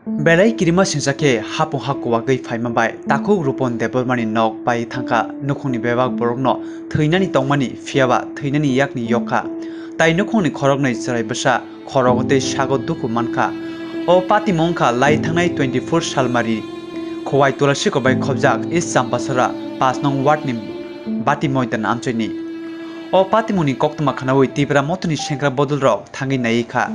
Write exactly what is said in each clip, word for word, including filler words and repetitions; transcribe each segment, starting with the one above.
Belai kirima singsa khe hapung ha kuwagwi phaima bai takhuk Rupon Debbarmani nok pai thangkha. Nukhungni bebak borokno thwinani tongmani, phiyaba thwinani yakni yokha. Tai nukhungni khoroknwi chwrai bwsa khorogo tei sago dukhu mankha. O patimung wngkha lai thangnai twenty-four salmari Khowai Tulasiko bai khobjak East Champasara paanch nong ward ni Bati Moidan amchoini. O patimungni koktwma khnaui Tipra Mothani sengkrak bodolrok thangwi naiwi kha.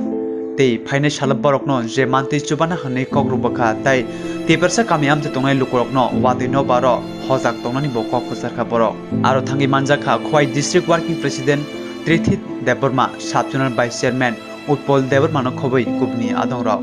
Tei phainai salo borokno je mantwi chubana hwnwi kok rwbwkha tei Tiprasa kami amchai tongnai lukurokno watwi nokbar-o hojak tongnani bo kok kwcharkha borok. Aro thangwi manjakha Khowai District Working President Trithit Debbarma, Sub Zonal Vice Chairman Utpol Debbarmano khobwi kubuni adongrok.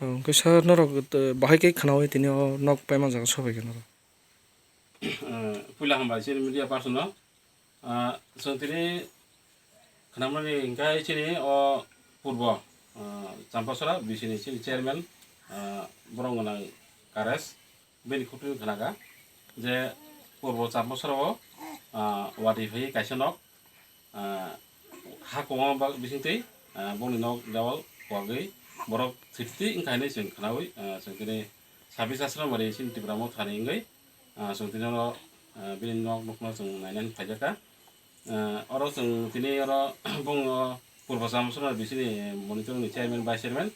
Hwnkhe sir, norok, eh, bahai khe khnaui tini o nok paima jaga sobai khe norok? Eh, puila hambai chini media person no. Ah, chwng tini khnamani hwnkhe chini o purbo, ah, Champasora B C ni chini chairman, ah, borok gwnang Kares. Bini khutui khna kha je purbo char bosoro, ah, watwi phai kaisa nok, ah, ha kwbangma ba-, bisingtwi, ah, bongni nok dewal kwagwi borok thwitwi wngkha hinwi chwng khnaui, ah, chwng tini sabis asram bai chini Tipra Mothani wngwi, ah, chwng tini oro, ah, bini nok nukno chwng nainani phaijakha. Ah, oro chwng tini oro bongno purbo char bosoro bisini monitor ni chairman, vice chairman,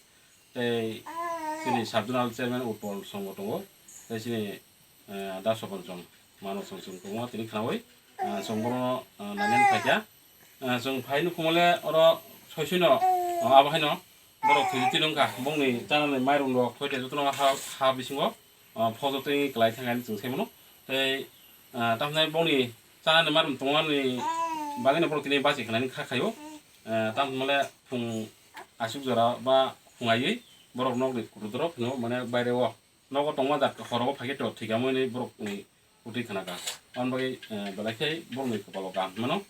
tei chini sub zonal chairman Utpol Songmo tongo, tei chini, eh, Da Sopanchong mano chwng chwng tongo tini khnaui, eh, chwng bono, eh, nainani phaikha. Eh, chwng phai nukhungmale oro soisino, eh, abo haino borok thwitwi twi wngkha, bongni chanani mairum rok khoite jotono ha, ha bisingo, eh, phojotwi kwlai thangkha hinwi chwng sai mano. Tei, eh, tamhinai bongni chanani mairum tongmani bagwino borok tini bachikha nani kha khaio. Eh, tamhinmale phung aswk jora ba phung aiwi borok nokni kwdwrok phano mane baireo nogo tongma jat horogo phaikhe to thwikha hinwi borokni kwtwi khna kha. Aboni bagwi, eh, belai khe borokni kwpalo kaham hinmano.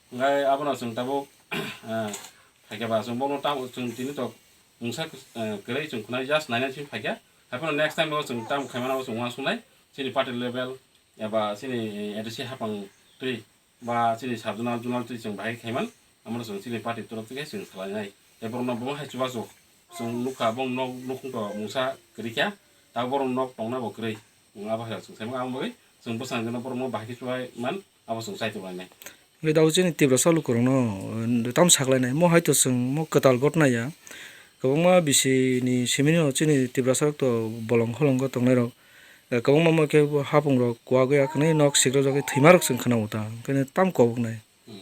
Hwnkhe abono chwng tabuk, eh, phaikhe ba chwng bono tamo chwng tini to mungsa, eh, kwrwi chwng khwnai just nainai simi phaikha. Haiphano next time o chwng tamo khaimano chwng uansuknai chini party level eba chini, eh, A D C hapang twi ba chini sub zonal, zonal twi chwng bahai khaiman, amoro chwng chini party torof thwi khe chwng salainai. Tei borokno bo hai chubachu chwng nukha, bong nok nukhung to mungsa kwrwi kha, ta borok nok tongna bo kwrwi. Abo hai chwng saimang, aboni bagwi chwng bwskango borokno bahai khe chubai man, abo chwng chai tonglainai. Hwnkhe tabuk chini Tiprasa lukurokno, eh, tamo saklainai, mo hai to chwng mo kwtal gotna ya. Kwbangma bisi ni simi no chini Tiprasa rok to bolong holongo tongnai rok. Eh, kwbangma ma khe bo hapung rok kwagwi akhwnwi nok sikrajagwi thwima rok chwng khna-o ta, hwnkhe tam koboknai. Hmm.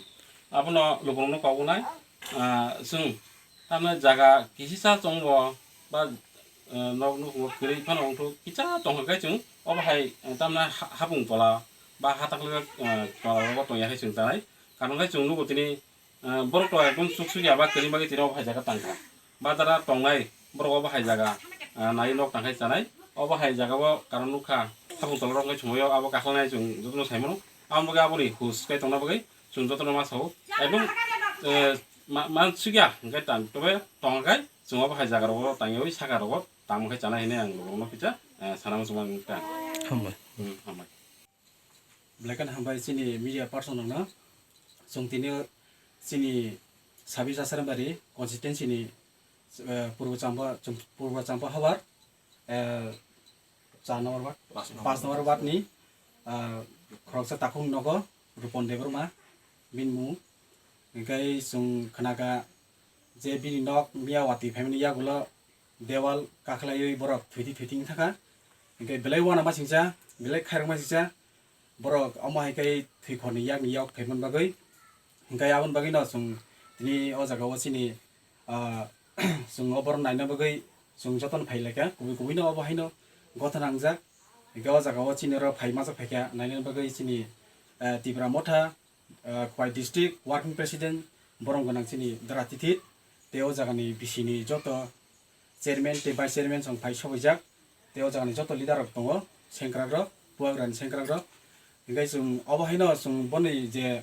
Abono lukurokno koboknai, ah, chwng tamni jaga kisisa chwngbo ba, eh, nok nukhungo kwrwi phano wngthok kisa tongkha khe chwng obo hai, eh, tamni ha-, hapung tola ba hatakle, eh, tola rogo tongya khe chwng tanai. Karon khe chwng nugo tini, eh, borok to ekdom chuk suk ya ba kwrwi bagwi tini obo hai jaga tangkha. Ba jara tongnai borok obo hai jaga, ah, nai nok tangkhai chanai. Obo hai jaga o karon nukha, hapung tola rok wngkhe sumaio abo kakhalnai chwng jotono saimano. Aboni bagwi aboni hus khe tongna bagwi chwng jotono ma sao. Ekdom, eh, ma-, man sukya hwnkhe tang, tobe tongkha khe chwng obo hai jaga rogo tangwi saka rogo tamo khe chanai hinwi ang lukurokno kisa, eh, sana muchungma wngkha. Hambai. Hmm, hambai. Belai kheno hambai chini media person rokno. Chwng tini chini sabis Asarambari constituency ni, eh, Purbo Champa, Purbo Champa habar, eh, char number ward, Pas number. Pas number ward ni, ah, khoroksa takhuk nogo Rupon Debbarma bini mung. Hwnkhe chwng khnakha je bini nok miya watwi phaimani yagulo dewal kakhlaiwi borok thwitwi thwitwi wngthangkha. Hwnkhe belai uanama singcha, belai khairokma singcha, borok omo hai khe thwikhorni yakni yok phaimani bagwi. Hwnkhe aboni bagwino chwng tini o jaga o chini, ah, chwng o borok naina bagwi chwng jotono phai laikha, kubui kubui no obo haino gothana wngjak. Hwnkhe o jaga o chini oro phai masa phaikha naina bagwi chini, ah, Tipra Motha, ah, Khowai district working president borok gwnang chini Dara Tithit, tei o jagani bisini joto chairman tei vice chairman song phai sobaijak, tei o jagani joto leader rok tongo, sengkrak rok, bubagrani sengkrak rok. Hinkhe chwng obo haino chwng boni je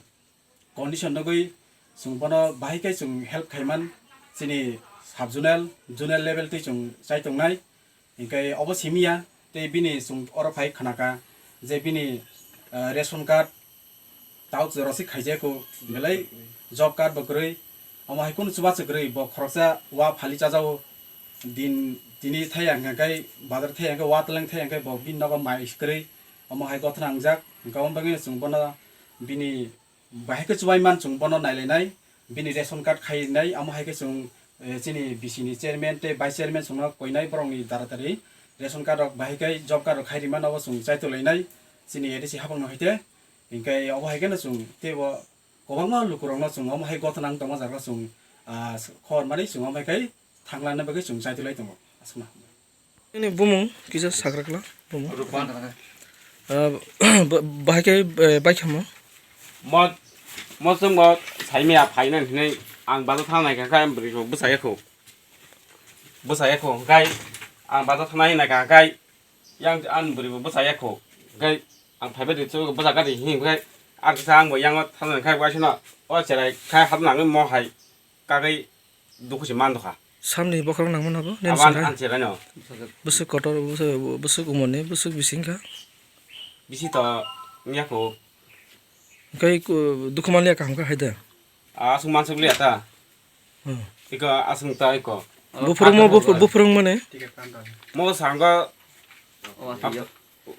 condition nugwi chwng bono bahai khe chwng help khaiman chini sub zonal, zonal level tei chwng chai tongnai. Hinkhe obo simi ya, tei bini chwng oro phai khna kha je bini, ah, ration card tabuk jora se khaijak kho, belai job card bo kwrwi. Omo hai kunu chubachu kwrwi, bo khoroksa wa phali chajao. Din tini thai ang khe bazar thai ang khe wa teleng thai ang khe bo bini nogo mai kwrwi. Omo hai gothna wngjak, hinkhe omo bagwi chwng bono bini bahai khe chubai man chwng bono nailainai, bini ration card khai rinai, amo hai khe chwng, eh, chini bisini chairman tei vice chairman chwngno koinai borokni dara tari ration card rok bahai khe job card rok khai rimano bo chwng chaitulainai chini A D C hapangno hai khe, hinkhe obo hai kheno chwng teibo kwbangma lukurokno chwng omo hai gothana wng tongma jaga chwng, ah, khor mani chwng omo hai khe thanglana bagwi chwng chaitulai tongo. Aswkno. Nini bumung kisa sakrakla bumung. Rupan. Ah, ba-, bahai khe, eh, baikha mo? Mo, mo chwngbo saimaya phaina hinwi ang bazar thang nai kha, kha bwrwi rok bwsaya kho. Bwsaya kho, hwnkhe ang bazar thang nai nai kha, hwnkhe yang ang bwrwi bo bwsaya kho. Hwnkhe ang phaibai di chwngbo bwsa gari him, hwnkhe ar kisa ang bo yang thang nai kha, waisano o cherai khai hat nangwi mo hai kagwi dukhu se man dukha. Samni bokhorok nangmano bo, nini Aban sarai. Ang cherai no. Bwswk kotor, bwswk, bwswk umorni, bwswk bising kha. Bisi to wngya kho. Hwnkhe ku-, dukhu manliya kaham kha hai da? Aswk mansuk liya ta. Hmm. Iko aswk ta iko. Buphurung mo, buphu-, buphurung mane? Mo sanggo.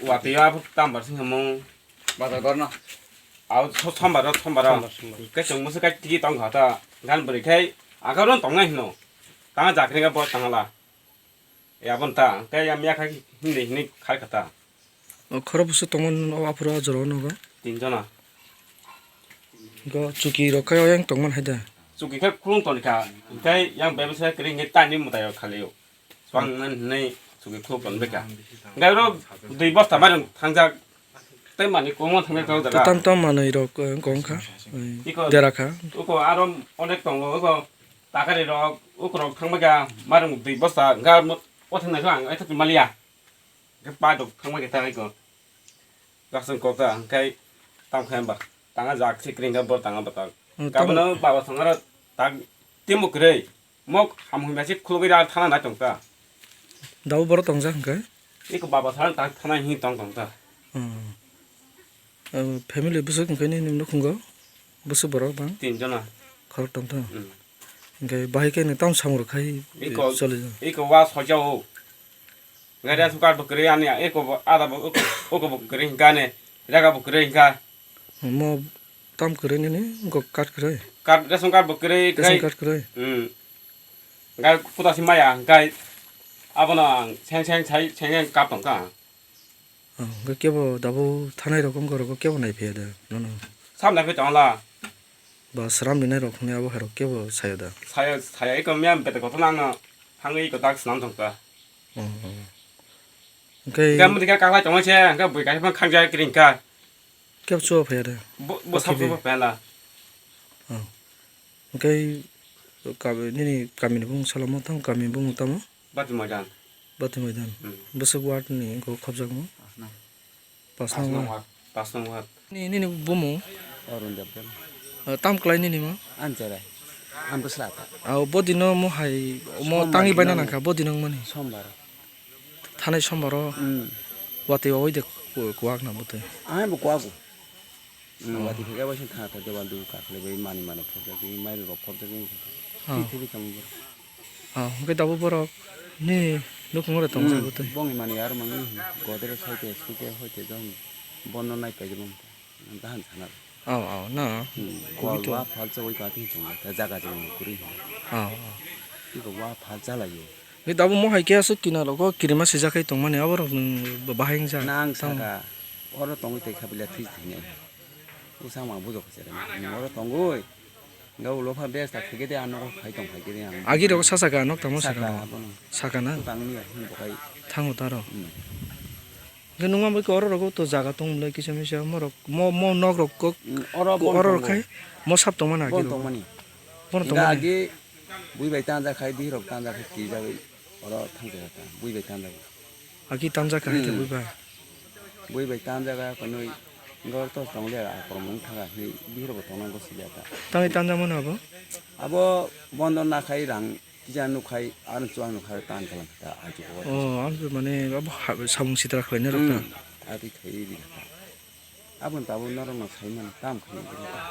Watwi yo aphuru tambar sing hamung. Bazar gorno. Au so-, sombar ro, sombar ro. Sombar, sombar. Khe chwng musu kai tigi tong kha ta. Gan bwrwi khai aga ron tong nai hino. Tanga jakri ga bo tangala. Ya bon ta, kai ya miya khai hindi hini khai kha ta. O khoro busu tongmani o aphuru o jora o nogo. Tin jona. Go chuki rok khai oyang tongman hai da. Chuki khai khulung toni kha. Kai yang bebsa kri ngi tani mutai khali yo. Swang nan hinwi chukwi khuluk tong bwkha. Hwnkhe oro dui bosta mairum thangjak, tei manwi kwbangma thangjak tei o jaga. Tam tam manwi rok, eh, wng kha. Iko dera kha. Uko aro onek tongo, uko takari rok, uko rok thang bwkha, mairum dui bosta, hwnkhe mo-, o thang naikhe ang aitha twi maliya. Hwnkhe pai rok thang bwkha ta iko. Kasing kok ta, hwnkhe tam khe hwnba. Tanga jak se kring khe bo tanga bwtang. Hmm, tam- Gabano baba songaro tak timo kwrwi. Mok ham hwnba se khulugwi ra thana nai tong ta. Dau borok tongjak hwnkhe? Eko baba sana tak thana hin tong tong ta. Hmm. Family bwswk hwnkhe nini nukhungo? Bwswk borok bang? Tin jona. Khorok tong ta? Hmm. Hwnkhe bahai khe nwng tamo samung rok khai Eko, choli ja? Eko wa soja o. Gari aswk card bo kwrwi ani, eko bo, ada bo, eko, eko bo kwrwi hwnkha ani, rega bo kwrwi hwnkha. Mo tam kwrwi nini, wngkok card kwrwi? Card, ration card bo kwrwi, ration card kwrwi? Hmm. Gai kuda si maya, gai abono ang seng seng sai, seng seng kap tongkha. Oh, hwnkhe kebo dabo thanai rok wngkha rok kebo nai phiya da, nono? Sam nai phi tongla. Ba sram rinai rok hwnwi abo hai rok kebo saya da? Saya, saya iko miya bete kotor nangno thangwi iko dak swnam tongkha. Oh, oh. Hwnkhe Hwnkhe mudi khe kaklai tongma se, hwnkhe bui kaisa phang khakjak kring kha. Kebo chuba phaiya de? Bo, bo sab chuba phaiya la. Oh. Hwnkhe kami, nini kamini bumung salomo tamo, kamini bumung tamo? Bati Maidan. Bati Maidan. Hmm. Bwswk ward ni wngkha khobjakma? Pas nang ward. Pas nang ward. Pas nang ward. Ni, nini bumung? Arun Debbarma. Ah, tam klai nini mo? Ancherai. Ang bwsla ta. Ah, bodino mo hai, mo Sombar tangwi baina nang nangkha, bodino wngmani? Sombar. Thanai sombaro Hmm. watwi wawai de ku-, kuwak na bwtwi. Ang bo kuwago. Hmm. Watwi phikhe waisa thana thok de wal du kakhle bai mani mani phobjak di, mai rok phobjak di. Ah. Thwi thwi kamo bo. Ah, hwnkhe dabo borok ni nukhungo re tongjak Hmm. bwtwi. Bongni mani aro mangni godre soite, suite, hoite jong bono nai paijak. Dahan sana. Aw, aw, na. Hmm. Kubi to. Wa phal chawai ka tin chong ta jaga jang kuri. Aw, aw. Iko wa phal chalayo. Ni dabo mo hai khe aswk kinaro ko kirima sijak khai tongmani aborok nwng bahai wngja. Nang saka. Oro tongwi tei khabila thwi thwinai. Usa ma bujok khe. Oro tongwi. Ga ulo pha besta khege de ano phai tong phai khe de ang. Agi rok sasa ga nok tamo saka. Saka abono. Saka na. Tangni ya hin bokai. Thango taro. Hmm. Hwnkhe nungma bai khe oro rogo to jaga tong mwnlai kisa misa, mo rok, mo, mo nok rok kok, mm, oro ko-, bon oro tongo. Khai mo sap tongmani agi rogo. Bon tongmani. Bon tongmani. Agi bui bai tanja khai, bihik rok tanja khai, twi jagwi oro thang jaga ta, bui bai tanja khai. Agi tanja khai ta, mm, bui bai. Bui bai tanja khai, konwi, hwnkhe oro to tong le, a kormo wng thang kha, hwnwi bihik rok bo tongna go sili ta. Tangwi tanja mano abo? Abo bondo na khai rang. Kisa nukhai, ano chuang nukhai tan kalang kha, aji ko. Oh, ang mane abo ha-, samung sitra khlaina rok ta. Hmm, ati khai di kha. Abon tabon norok no sai man tam khai di kha.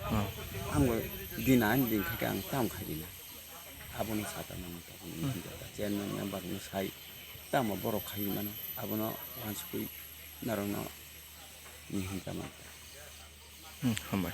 Oh. Ang bo din ani din kha ang tam khai di na. Abon sata man tabon ni hinta ta. Chairman member no sai tam borok khai mano. Abono wansukui norok no ni hinta man ta. Hmm, hambai.